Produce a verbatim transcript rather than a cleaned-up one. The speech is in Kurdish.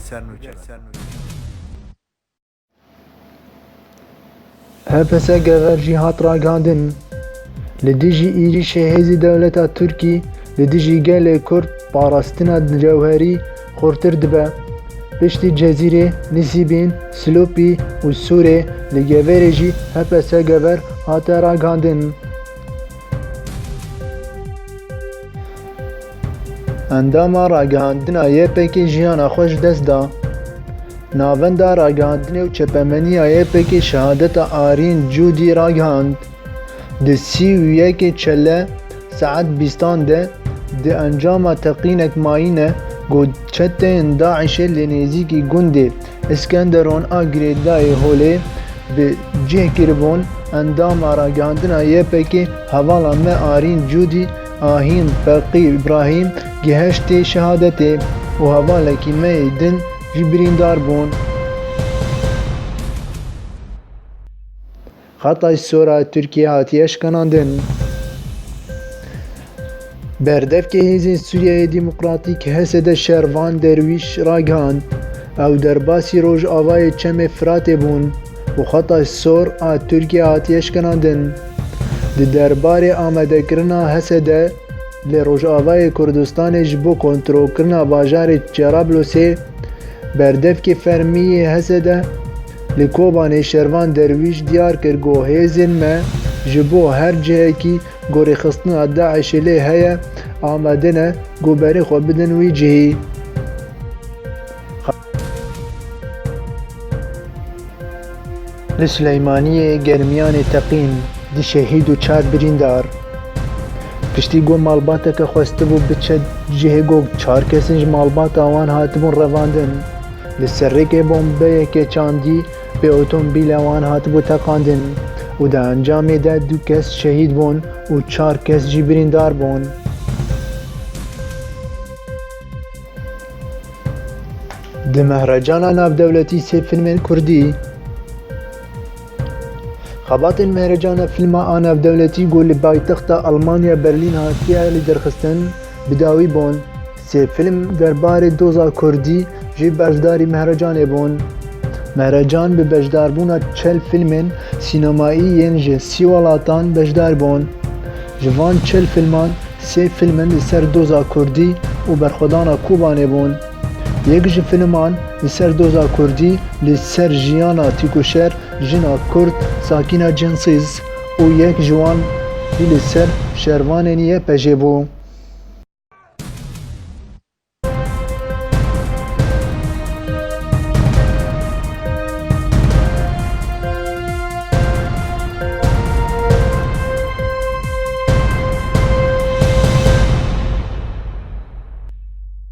H P S Gever jî hat ragihandin. Li dijî êrîşê hêzî dewleta Tirkî li dijî gelê Kurd parastina cewherî xurtir dibe. Piştî Cezîrê, Nisîbîn, Silopî û Sûrê li Geverê jî H P S Gever hate ragihandin. Endama ragihandina Y P G jiyana xwe ji dest da. Navenda ragihandinê û çepemeniya Y P G şehadeta Arîn Cûdî ragihand. Di sî û yekê Çele saet bîstan de di encama teqînek mayîne ku çeteyên DAIŞê li nêzîkî gundê Iskenderon a girêdayê holê bi cih kiribûn. Endama ragihandina Y P G hevala me Arîn Cûdî, Ahîn Feqî Îbrahîm, gihiştê şehadetê û hevalekî me yê din jî birîndar bûn. Xeta Sor a Tirkiyê hatiye şikanandin. Berdevkê Hêzên Sûriyeyê Demokratîk, H S D, Şervan Derwîş ragihand, ew derbasî rojavayê Çemê Firatê bûn û Xeta Sor a Tirkiyê hatiye şikanandin. Di derbarê amadekirina H S D li Rojavayê Kurdistanê ji bo kontrolkirina bajarê Cerablûsê, berdevkê fermî yê H S D li Kobanê Şervan Derwîş diyar kir ku hêzên me ji bo her cihekî ku rêxistina DAIŞê lê heye, amade ne ku berê xwe bidin wî cihî. Li Sileymaniyê germiyanê teqîn, du şehîd û çar birîndar. Piştî ku malbateke xwestibû biçe cihê ku çar kesên ji malbata wan hatibûn revandin, li ser rêkê bombeyeke çandî pê otomobîla wan hatibû teqandin û di encamê de du kes şehîd bûn û çar kes jî birîndar bûn. Di Mehrecana Navdewletî sê fîlmên kurdî. Xebatên Mehrecana Fîlma a Navdewletî ku li paytexta Almanya Berlîn hatiye lêderxistin, bi dawî bûn. Sê fîlm derbarê doza kurdî jî beşdarî Mehrecanê bûn. Mehrecan bi beşdarbûna çel fîlmên sînemayî yên ji sî welatan beşdar bûn. Ji van çel fîlman sê fîlmin li ser doza kurdî û berxwedana Kobanê bûn. Yek ji fîlman li ser doza kurdî, li ser jiyana tîkoşer jina kurd Sakîna Cinsiz û yek ji wan jî li ser şervanên Y P G bû.